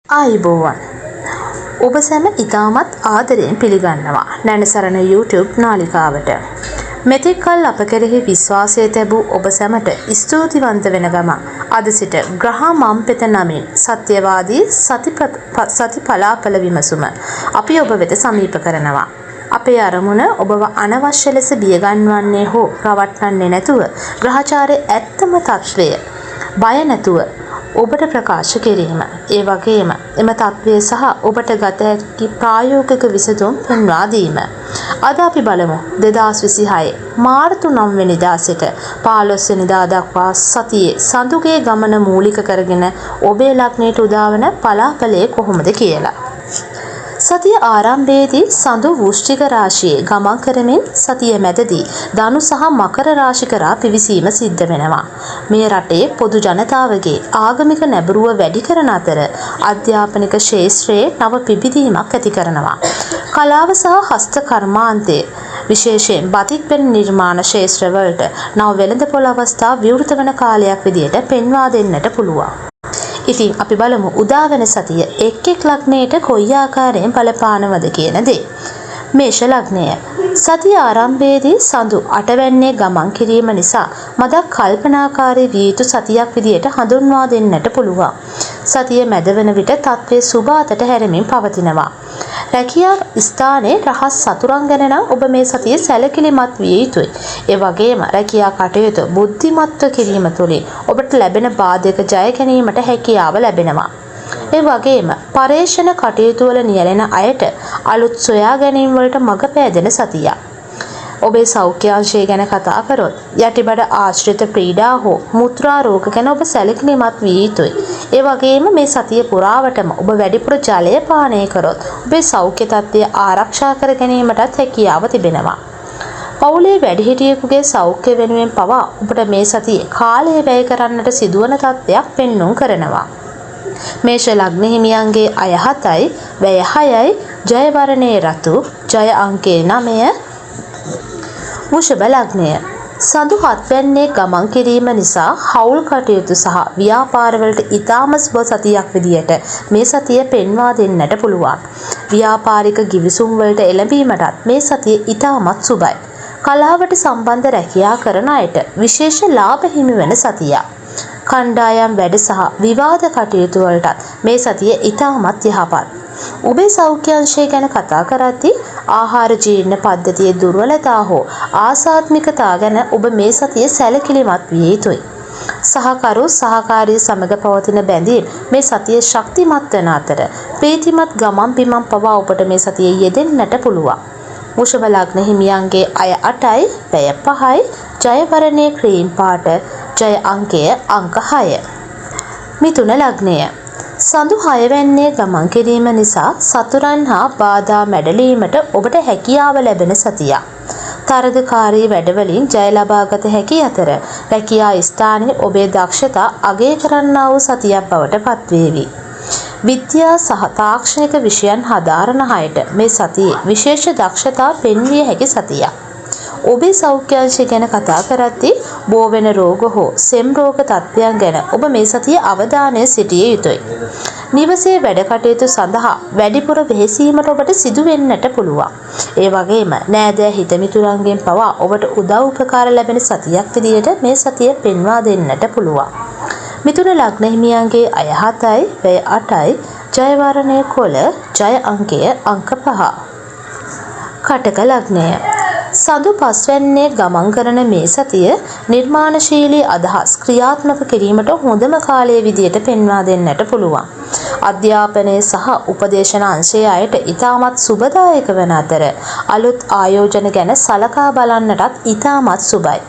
ආයුබෝවන්. ඔබ සැම ඉතාමත් ආදරයෙන් පිළිගන්නවා නැනසරණ YouTube නාලිකාවට. මෙතෙක් කල් අප කෙරෙහි විශ්වාසය තැබූ ඔබ සැමට ස්තුතිවන්ත වෙන ගමන් අද සිට ග්‍රහ මංපෙත නමින් සත්‍යවාදී සති පලාඵල විමසුම අපි ඔබ වෙත සමීප කරනවා. අපේ අරමුණ ඔබව අනවශ්‍ය ලෙස බියගන්වන්නේ හෝ රවට්ටන්නේ නැතුව ග්‍රහචාරයේ ඇත්තම තත්ත්වය බය නැතුව ඔබට ප්‍රකාශ කිරීම. ඒ වගේම එම තත්ත්වය සහ ඔබට ගත හැකි ප්‍රායෝගික විසඳුම් පෙන්වා දීම. අද අපි බලමු 2026 මාර්තු 9 වෙනිදා සිට 15 වෙනිදා දක්වා සතියේ සඳුගේ ගමන මූලික කරගෙන ඔබේ ලග්නයට උදාවන පලාඵලය කොහොමද කියලා. සතිය ආරම්භයේදී සඳු වෘශ්චික රාශියේ ගමන් කරමින් සතිය මැදදී ධනු සහ මකර රාශි කරා පිවිසීම සිද්ධ වෙනවා. මේ රටේ පොදු ජනතාවගේ ආගමික නැඹුරුව වැඩි කරන අතර අධ්‍යාපනික ක්ෂේත්‍රයේ නව පිබිදීමක් ඇති කරනවා. කලාව සහ හස්ත කර්මාන්තය, විශේෂයෙන් බතික් වැනි නිර්මාණ ක්ෂේත්‍රවලට නව වෙළඳපොළ අවස්ථා විවෘත වන කාලයක් විදියට පෙන්වා දෙන්නට පුළුවන්. ඉතින් අපි බලමු උදාවන සතිය එක් එක් ලග්නයට කොයි ආකාරයෙන් බලපානවද කියන දේ. මේෂ ලග්නය. සතිය ආරම්භයේදී සඳු අටවැන්නේ ගමන් කිරීම නිසා මදක් කල්පනාකාරී විය යුතු සතියක් විදියට හඳුන්වා දෙන්නට පුළුවන්. සතිය මැද වන විට තත්ත්වය සුබ අතට හැරෙමින් පවතිනවා. රැකියා ස්ථානයේ රහස් සතුරන් ගැන නම් ඔබ මේ සතියේ සැලකිලිමත් විය යුතුයි. ඒ වගේම රැකියා කටයුතු බුද්ධිමත්ව කිරීම තුළින් ඔබට ලැබෙන බාධක ජය ගැනීමට හැකියාව ලැබෙනවා. ඒ වගේම පර්යේෂණ කටයුතු වල නියැලෙන අයට අලුත් සොයා ගැනීම් වලට මඟ පෑදෙන සතියක්. ඔබේ සෞඛ්‍යාංශය ගැන කතා කරොත් යටිබඩ ආශ්‍රිත පීඩා හෝ මුත්‍රා රෝග ගැන ඔබ සැලකිලිමත් විය යුතුයි. ඒ වගේම මේ සතිය පුරාවටම ඔබ වැඩිපුර ජලය පානය කරොත් ඔබේ සෞඛ්‍ය තත්ත්වය ආරක්ෂා කර ගැනීමටත් හැකියාව තිබෙනවා. පවුලේ වැඩිහිටියෙකුගේ සෞඛ්‍ය වෙනුවෙන් පවා ඔබට මේ සතියේ කාලය වැය කරන්නට සිදුවන තත්ත්වයක් පෙන්නුම් කරනවා. මේෂ ලග්න හිමියන්ගේ අය 7යි, වැය 6යි, ජය වර්ණයේ රතු, ජය අංකය 9. වෘෂභ ලග්නය. සඳු හත්වැන්නේ ගමන් කිරීම නිසා හවුල් කටයුතු සහ ව්‍යාපාරවලට ඉතාම සුබ සතියක් විදියට මේ සතිය පෙන්වා දෙන්නට පුළුවන්. ව්‍යාපාරික ගිවිසුම් වලට එළඹීමටත් මේ සතිය ඉතාමත් සුබයි. කලාවට සම්බන්ධ රැකියා කරන අයට විශේෂ ලාභ හිමි වන සතියක්. කණ්ඩායම් වැඩ සහ විවාද කටයුතු වලටත් මේ සතිය ඉතාමත් යහපත්. ඔබේ සෞඛ්‍යංශය ගැන කතා කරද්දී ආහාර ජීර්ණ පද්ධතියේ දුර්වලතා හෝ ආසාත්මිකතා ගැන ඔබ මේ සතිය සැලකිලිමත් විය යුතුයි. සහකරු සහකාරිය සමග පවතින බැඳීම් මේ සතිය ශක්තිමත් වන අතර ප්‍රීතිමත් ගමන් බිමන් පවා ඔබට මේ සතියේ යෙදෙන්නට පුළුවන්. වෘෂභ ලග්න හිමියන්ගේ අය 8යි, වැය 5යි, ජය වර්ණයේ ක්‍රීම් පාට, ජය අංකය අංක 6. මිථුන ලග්නය. සඳු හයවැන්නේ ගමන් කිරීම නිසා සතුරන් හා බාධා මැඩලීමට ඔබට හැකියාව ලැබෙන සතියක්. තරගකාරී වැඩවලින් ජය ලබාගත හැකි අතර රැකියා ස්ථානයේ ඔබේ දක්ෂතා අගය කරන්නා වූ සතියක් බවට පත්වේවි. විද්‍යා සහ තාක්ෂණික විෂයන් හදාරන අයට මේ සතියේ විශේෂ දක්ෂතා පෙන්විය හැකි සතියක්. ඔබේ සෞඛ්‍යංශය ගැන කතා කරද්දී බෝ වෙන රෝග හෝ සෙම් රෝග තත්ත්වයන් ගැන ඔබ මේ සතියේ අවධානය සිටිය යුතුයි. නිවසේ වැඩ කටයුතු සඳහා වැඩිපුර වෙහෙසීමට ඔබට සිදු වෙන්නට පුළුවන්. ඒ වගේම නෑදෑ හිතමිතුරන්ගෙන් පවා ඔබට උදව් උපකාර ලැබෙන සතියක් විදියට මේ සතිය පෙන්වා දෙන්නට පුළුවන්. මිථුන ලග්න හිමියන්ගේ අය 7යි, වැය 8යි, ජය වර්ණය කොළ, ජය අංකය අංක 5. කටක ලග්නය. සඳු පස්වැන්නේ ගමන් කරන මේ සතිය නිර්මාණශීලී අදහස් ක්‍රියාත්මක කිරීමට හොඳම කාලය විදියට පෙන්වා දෙන්නට පුළුවන්. අධ්‍යාපනය සහ උපදේශන අංශයේ අයට ඉතාමත් සුබදායක වන අතර අලුත් ආයෝජන ගැන සලකා බලන්නටත් ඉතාමත් සුබයි.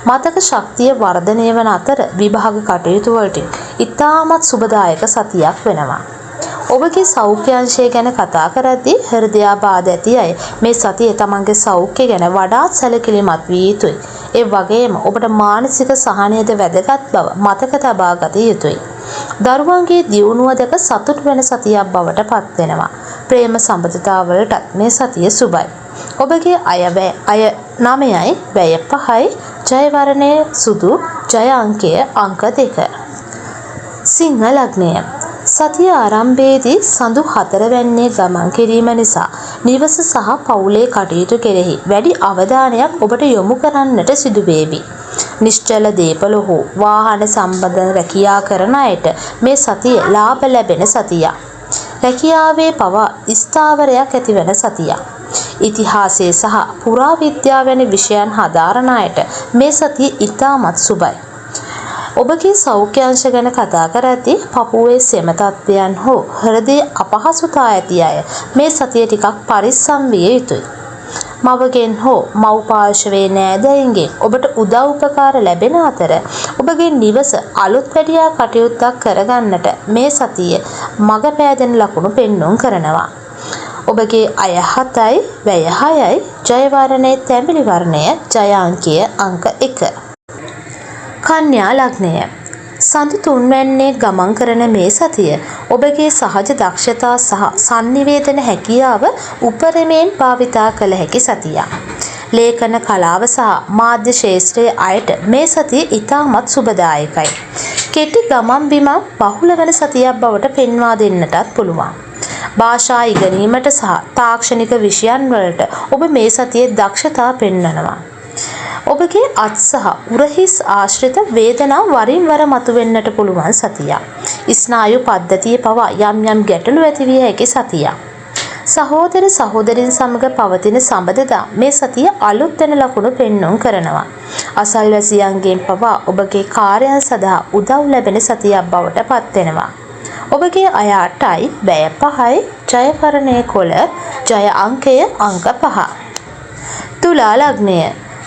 මතක ශක්තිය වර්ධනය වන අතර විභාග කටයුතු වලට ඉතාමත් සුබදායක සතියක් වෙනවා. ඔබගේ සෞඛ්‍යංශය ගැන කතා කරද්දී හෘදයාබාධ ඇති අය මේ සතියේ තමන්ගේ සෞඛ්‍ය ගැන වඩාත් සැලකිලිමත් විය යුතුයි. ඒ වගේම ඔබට මානසික සහනයද වැදගත් බව මතක තබා ගත යුතුයි. දරුවන්ගේ දියුණුව දැක සතුටු වෙන සතියක් බවට පත් වෙනවා. ප්‍රේම සබඳතාවලටත් මේ සතිය සුබයි. ඔබගේ අය 9යි, වැය 5යි, ජය වර්ණය සුදු, ජය අංකය අංක 2. සිංහ ලග්නය. සතිය ආරම්භයේදී සඳු හතරවැන්නේ ගමන් කිරීම නිසා නිවස සහ පවුලේ කටයුතු කෙරෙහි වැඩි අවධානයක් ඔබට යොමු කරන්නට සිදුවේවි. නිශ්චල දේපළ හෝ වාහන සම්බන්ධ රැකියා කරන අයට මේ සතිය ලාභ ලැබෙන සතියක්. රැකියාවේ පවා ස්ථාවරයක් ඇතිවන සතියක්. ඉතිහාසය සහ පුරාවිද්‍යාව වැනි විෂයන් හදාරන අයට මේ සතිය ඉතාමත් සුබයි. ඔබගේ සෞඛ්‍ය අංශ ගැන කතා කරද්දී පපුවේ සෙම තත්ත්වයන් හෝ හෘදයේ අපහසුතා ඇති අය මේ සතිය ටිකක් පරිස්සම් විය යුතුයි. මවගෙන් හෝ මව් පාර්ශවයේ නෑදෑයින්ගෙන් ඔබට උදව් උපකාර ලැබෙන අතර ඔබගේ නිවස අලුත් වැඩියා කටයුත්තක් කරගන්නට මේ සතිය මඟ පෑදෙන ලකුණු පෙන්නුම් කරනවා. ඔබගේ අය 7යි, වැය 6යි, ජය වර්ණය තැඹිලි වර්ණය, ජය අංකය අංක 1. කන්‍යා ලග්නය. සඳු තුන්වැන්නේ ගමන් කරන මේ සතිය ඔබගේ සහජ දක්ෂතා සහ සන්නිවේදන හැකියාව උපරිමයෙන් භාවිතා කළ හැකි සතියක්. ලේඛන කලාව සහ මාධ්‍ය ක්ෂේත්‍රයේ අයට මේ සතිය ඉතාමත් සුබදායකයි. කෙටි ගමන් බිමන් බහුල වන සතියක් බවට පෙන්වා දෙන්නටත් පුළුවන්. භාෂා ඉගෙනීමට සහ තාක්ෂණික විෂයන් වලට ඔබ මේ සතියේ දක්ෂතා පෙන්වනවා. ඔබගේ අත් සහ උරහිස් ආශ්‍රිත වේදනා වරින් වර මතුවෙන්නට පුළුවන් සතියක්. ස්නායු පද්ධතියේ පවා යම් යම් ගැටලු ඇතිවිය හැකි සතියක්. සහෝදර සහෝදරින් සමග පවතින සබඳතා මේ සතිය අලුත් වෙන ලකුණු පෙන්නුම් කරනවා. අසල්වැසියන්ගෙන් පවා ඔබගේ කාර්යයන් සඳහා උදව් ලැබෙන සතියක් බවට පත්වෙනවා. ඔබගේ අය 8යි, වැය 5යි, ජය වර්ණය කොළ, ජය අංකය අංක 5. තුලා ලග්නය.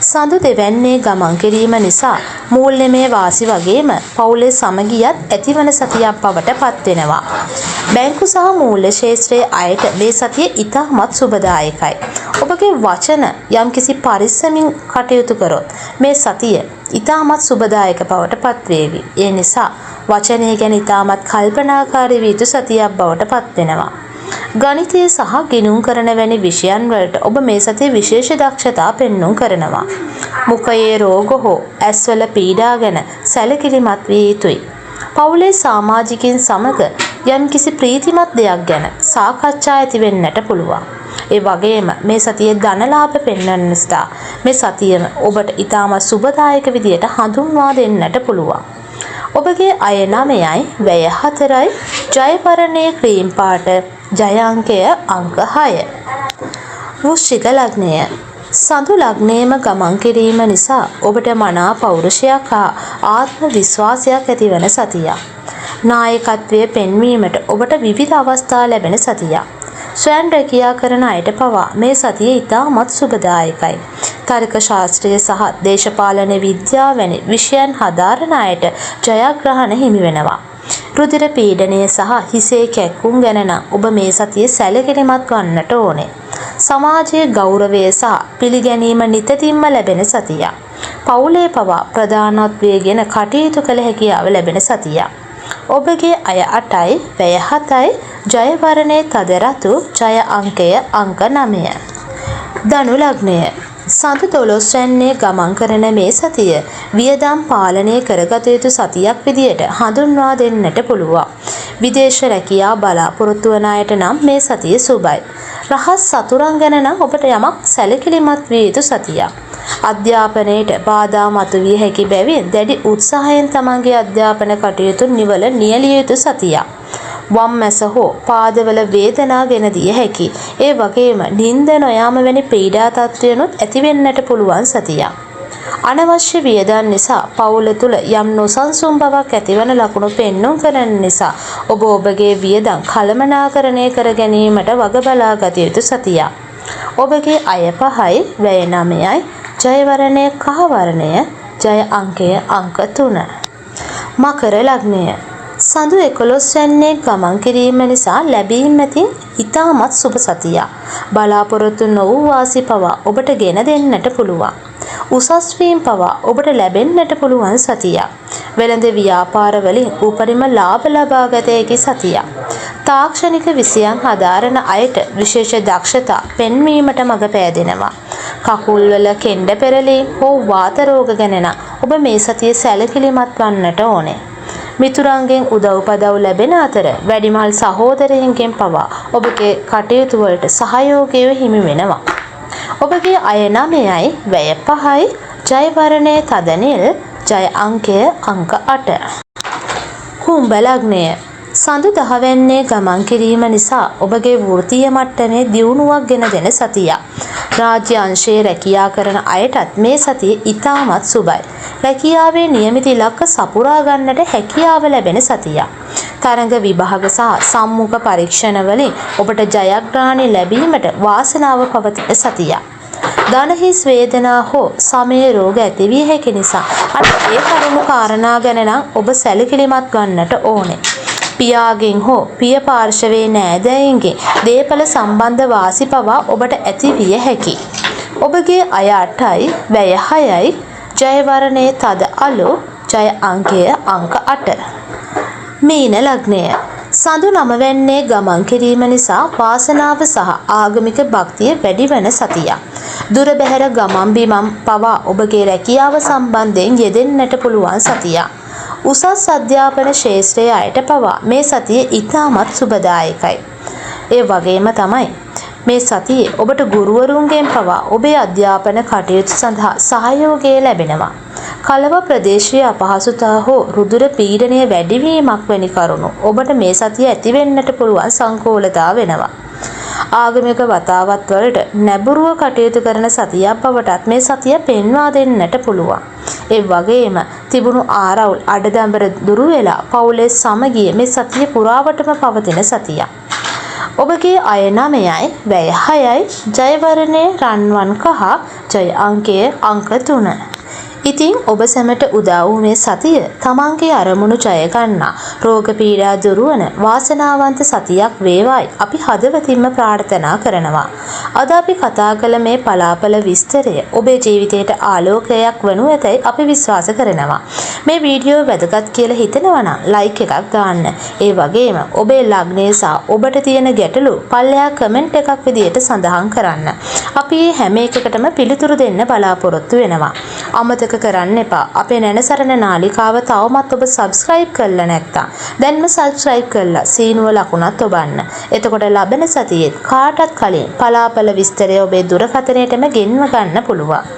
සඳු දෙවැන්නේ ගමන් කිරීම නිසා මූල්‍යමය වාසි වගේම පවුලේ සමගියත් ඇතිවන සතියක් බවට පත්වෙනවා. බැංකු සහ මූල්‍ය ක්ෂේත්‍රයේ අයට මේ සතිය ඉතාමත් සුබදායකයි. ඔබගේ වචන යම්කිසි පරිස්සමින් කටයුතු කරොත් මේ සතිය ඉතාමත් සුබදායක බවට පත්වේවි. ඒ නිසා වචනය ගැන ඉතාමත් කල්පනාකාරී විය යුතු සතියක් බවට පත්වෙනවා. ගණිතය සහ ගිණුම්කරණ වැනි විෂයන් වලට ඔබ මේ සතියේ විශේෂ දක්ෂතා පෙන්නුම් කරනවා. මුඛයේ රෝග හෝ ඇස්වල පීඩා ගැන සැලකිලිමත් විය යුතුයි. පවුලේ සමාජිකින් සමග යම්කිසි ප්‍රීතිමත් දෙයක් ගැන සාකච්ඡා ඇති වෙන්නට පුළුවන්. ඒ වගේම මේ සතියේ ධනලාභ පෙන්වන නිසා මේ සතියම ඔබට ඉතාමත් සුබදායක විදියට හඳුන්වා දෙන්නට පුළුවන්. ඔබගේ අය 9යි, වැය 4යි, ජය වර්ණයේ ක්‍රීම් පාට, ජය අංකය අංක 6. වෘශ්චික ලග්නය. සඳු ලග්නයේම ගමන් කිරීම නිසා ඔබට මනා පෞරුෂයක් හා ආත්ම විශ්වාසයක් ඇතිවන සතියක්. නායකත්වය පෙන්වීමට ඔබට විවිධ අවස්ථා ලැබෙන සතියක්. ස්වයං රැකියා කරන අයට පවා මේ සතිය ඉතාමත් සුබදායකයි. තර්ක ශාස්ත්‍රය සහ දේශපාලන විද්‍යාව වැනි විෂයන් හදාරන අයට ජයග්‍රහණ හිමි වෙනවා. රුධිර පීඩනය සහ හිසේ කැක්කුම් ගැන නම් ඔබ මේ සතියේ සැලකිලිමත් වන්නට ඕනේ. සමාජයේ ගෞරවය සහ පිළිගැනීම නිතැතින්ම ලැබෙන සතියක්. පවුලේ පවා ප්‍රධානත්වය ගෙන කටයුතු කළ හැකියාව ලැබෙන සතියක්. ඔබගේ අය 8යි, වැය 7යි, ජය වර්ණය තද රතු, ජය අංකය අංක 9. ධනු ලග්නය. සඳු 12 වැන්නේ ගමන් කරන මේ සතිය වියදම් පාලනය කරගත යුතු සතියක් විදියට හඳුන්වා දෙන්නට පුළුවන්. විදේශ රැකියා බලාපොරොත්තු වන අයට නම් මේ සතිය සුබයි. රහස් සතුරන් ගැන නම් ඔබට යමක් සැලකිලිමත් විය යුතු සතියක්. අධ්‍යාපනයට බාධා මතුවිය හැකි බැවින් දැඩි උත්සාහයෙන් තමන්ගේ අධ්‍යාපන කටයුතු නිවල නියැලිය යුතු සතියක්. වම් ඇස හෝ පාදවල වේදනා ගෙන දිය හැකි. ඒ වගේම නින්ද නොයාම වැනි පීඩා තත්ත්වයනුත් ඇතිවෙන්නට පුළුවන් සතියක්. අනවශ්‍ය වියදම් නිසා පවුල තුළ යම් නොසන්සුන් බවක් ඇතිවන ලකුණු පෙන්නුම් කරන නිසා ඔබ ඔබගේ වියදම් කළමනාකරණය කර ගැනීමට වග බලා ගත යුතු සතියක්. ඔබගේ අය 5යි, වැය 9යි, ජය වර්ණය කහ වර්ණය, ජය අංකය අංක 3. මකර ලග්නය. සඳු 11 වැන්නේ ගමන් කිරීම නිසා ලැබීම් ඇතින් ඉතාමත් සුබ සතියක්. බලාපොරොත්තු නොවූ වාසි පවා ඔබට ගෙන දෙන්නට පුළුවන්. උසස් වීම් පවා ඔබට ලැබෙන්නට පුළුවන් සතියක්. වෙළඳ ව්‍යාපාර වලින් උපරිම ලාභ ලබා ගත හැකි සතියක්. තාක්ෂණික විෂයන් හදාරන අයට විශේෂ දක්ෂතා පෙන්වීමට මඟ පෑදෙනවා. කකුල්වල කෙන්ඩ පෙරලීම් හෝ වාත රෝග ගැන නම් ඔබ මේ සතියේ සැලකිලිමත් වන්නට ඕනේ. මිතුරන්ගෙන් උදව්පදව් ලැබෙන අතර වැඩිමහල් සහෝදරයින්ගෙන් පවා ඔබගේ කටයුතු වලට සහයෝගය හිමි වෙනවා. ඔබගේ අය 9යි, වැය 5යි, ජය වර්ණය තද නිල්, ජය අංකය අංක 8. කුම්භ ලග්නය සඳු දහවැන්නේ ගමන් කිරීම නිසා ඔබගේ වෘත්තීය මට්ටමේ දියුණුවක් ගෙන දෙන සතියක්. රාජ්‍ය අංශයේ රැකියා කරන අයටත් මේ සතිය ඉතාමත් සුබයි. රැකියාවේ නියමිත ඉලක්ක සපුරා ගන්නට හැකියාව ලැබෙන සතියක්. තරඟ විභාග සහ සම්මුඛ පරීක්ෂණ වලින් ඔබට ජයග්‍රහණ ලැබීමට වාසනාව පවතින සතියක්. දනහිස් වේදනා හෝ සමය රෝග ඇතිවිය හැකි නිසා අන්න ඒ කරුණු කාරණා ගැන නම් ඔබ සැලකිලිමත් වන්නට ඕනේ. පියාගෙන් හෝ පිය පාර්ශවයේ නෑදෑයින්ගෙන් දේපළ සම්බන්ධ වාසි පවා ඔබට ඇති විය හැකි. ඔබගේ අය 8යි, වැය 6යි, ජය වර්ණයේ තද අළු, ජය අංකය අංක 8. මීන ලග්නය සඳු නවවැන්නේ ගමන් කිරීම නිසා වාසනාව සහ ආගමික භක්තිය වැඩිවන සතියක්. දුර බැහැර ගමන් බිමන් පවා ඔබගේ රැකියාව සම්බන්ධයෙන් යෙදෙන්නට පුළුවන් සතියක්. උසස් අධ්‍යාපන ක්ෂේත්‍රයේ අයට පවා මේ සතිය ඉතාමත් සුබදායකයි. ඒ වගේම තමයි මේ සතියේ ඔබට ගුරුවරුන්ගෙන් පවා ඔබේ අධ්‍යාපන කටයුතු සඳහා සහයෝගය ලැබෙනවා. කලව ප්‍රදේශීය අපහසුතා හෝ රුධිර පීඩනය වැඩිවීමක් වැනි කරුණු ඔබට මේ සතිය ඇතිවෙන්නට පුළුවන් සංකූලතා වෙනවා. ආගමික වතාවත් වලට නැඹුරුව කටයුතු කරන සතියක් බවටත් මේ සතිය පෙන්වා දෙන්නට පුළුවන්. ඒ වගේම තිබුණු ආරවුල් අඩදබර දුරු වෙලා පවුලේ සමගිය මේ සතිය පුරාවටම පවතින සතියක්. ඔබගේ අය 9යි, වැය 6යි, ජය වර්ණය රන්වන් කහ, ජය අංකය අංක 3. ඉතින් ඔබ සැමට උදා වූ මේ සතිය තමන්ගේ අරමුණු ජය ගන්නා, රෝග පීඩා දුරුවන වාසනාවන්ත සතියක් වේවායි අපි හදවතින්ම ප්‍රාර්ථනා කරනවා. අද අපි කතා කළ මේ පලාපල විස්තරය ඔබේ ජීවිතයට ආලෝකයක් වනු ඇතැයි අපි විශ්වාස කරනවා. මේ වීඩියෝ වැදගත් කියලා හිතෙනවා නම් ලයික් එකක් දාන්න. ඒ වගේම ඔබේ ලග්නය සහ ඔබට තියෙන ගැටලු පල්ලෙහා කමෙන්ට් එකක් විදියට සඳහන් කරන්න. අපි මේ හැම එකකටම පිළිතුරු දෙන්න බලාපොරොත්තු වෙනවා. අමතක කරන්න එපා. අපේ නැනසරණ නාලිකාව තවමත් ඔබ සබ්ස්ක්‍රයිබ් කරලා නැත්තම් දැන්ම සබ්ස්ක්‍රයිබ් කරලා සීනුව ලකුණත් ඔබන්න. එතකොට ලබන සතියේත් කාටත් කලින් පලාපල විස්තරය ඔබේ දුරකථනයටම ගෙන්ව ගන්න පුළුවන්.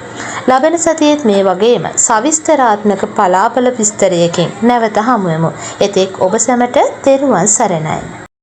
ලබන සතියේත් මේ වගේම සවිස්තරාත්මක පලාපල විස්තරයකින් නැවත හමුවෙමු. එතෙක් ඔබ සැමට තෙරුවන් සරණයි.